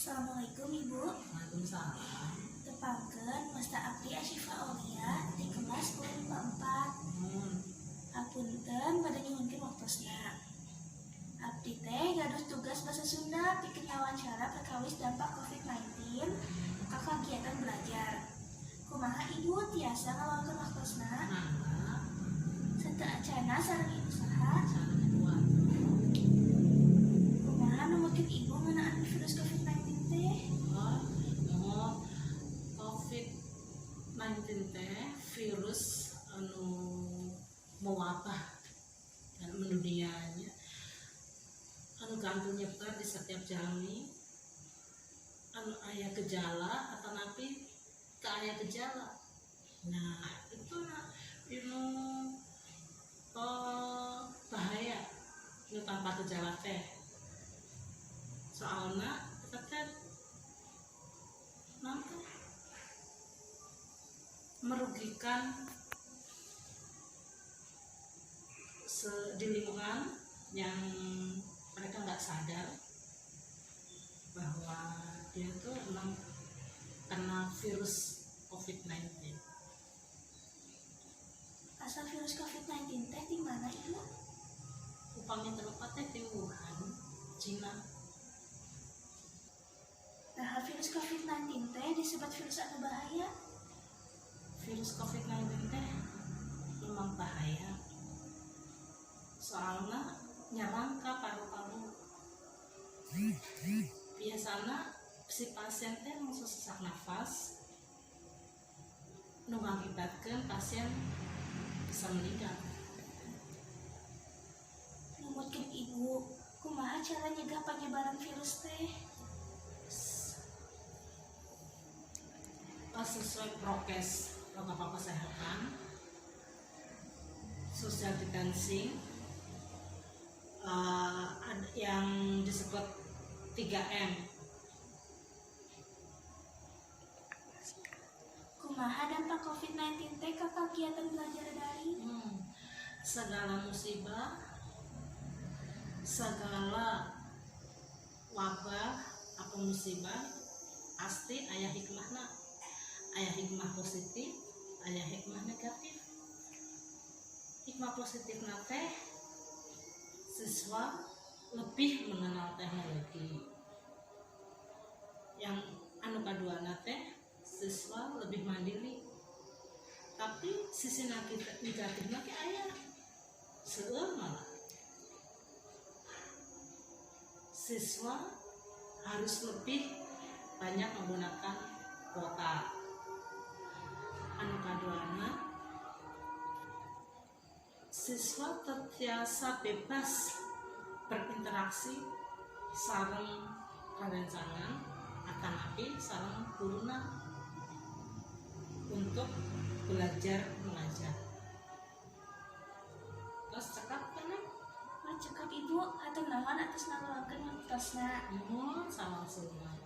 Assalamualaikum, Ibu. Waalaikumsalam. Tepangkeun, wasta abdi Asyifa Aulia di kelas 10 4. Hapunten bade nyuhunkeun waktosna. Abdi teh gaduh tugas bahasa Sunda pikeun wawancara perkawis dampak COVID-19 ka kagiatan belajar. Kumaha Ibu tiasa ngaluangkeun waktosna? Mangga. Sateuacanna sareng Ibu saha? Sareng Ibu Atu. Kumaha numutkeun Ibu ngeunaan virus COVID-19 teh? Oh, oh, COVID-19 teh virus anu mewabah dan mendunia nya, anu gampang nyebar di setiap jalmi anu aya gejala atanapi teu aya gejala. Nah, itu nah, anu bahaya nu tanpa gejala teh, soalnya kita teh nanti merugikan di lingkungan yang mereka nggak sadar bahwa dia tuh emang kena virus COVID-19. Asal virus COVID-19 teh di mana, Ibu? Upami teu lepat teh di Wuhan, Cina. Nah, virus COVID-19 teh disebut virus anu bahaya? Virus COVID-19 teh memang bahaya, soalnya nyerang ke paru-paru. Biasanya si pasien teh langsung sesak nafas nu ngakibatkeun pasien bisa meninggal. Numutkeun Ibu, kumaha cara nyegah penyebaran virus teh? Sesuai prokes, protokol kesehatan, social distancing, ada yang disebut 3M. Kumaha dampak COVID-19 teh ka kegiatan belajar daring? Segala musibah, segala wabah atau musibah pasti aya hikmahna, aya hikmah positif, aya hikmah negatif. Hikmah positif teh siswa lebih mengenal teknologi. Yang anu kaduana teh siswa lebih mandiri. Tapi sisi negatifnya ke aya seueur, malah siswa harus lebih banyak menggunakan kuota. Anu kaduana, siswa teu tiasa bebas berinteraksi sareng rerencangan atanapi sareng guruna untuk belajar mengajar. Terus cekap kan? Wah, cekap, Ibu. Hatur nuhun atas ngaluangkeun waktosna. Nuhun, sama semua.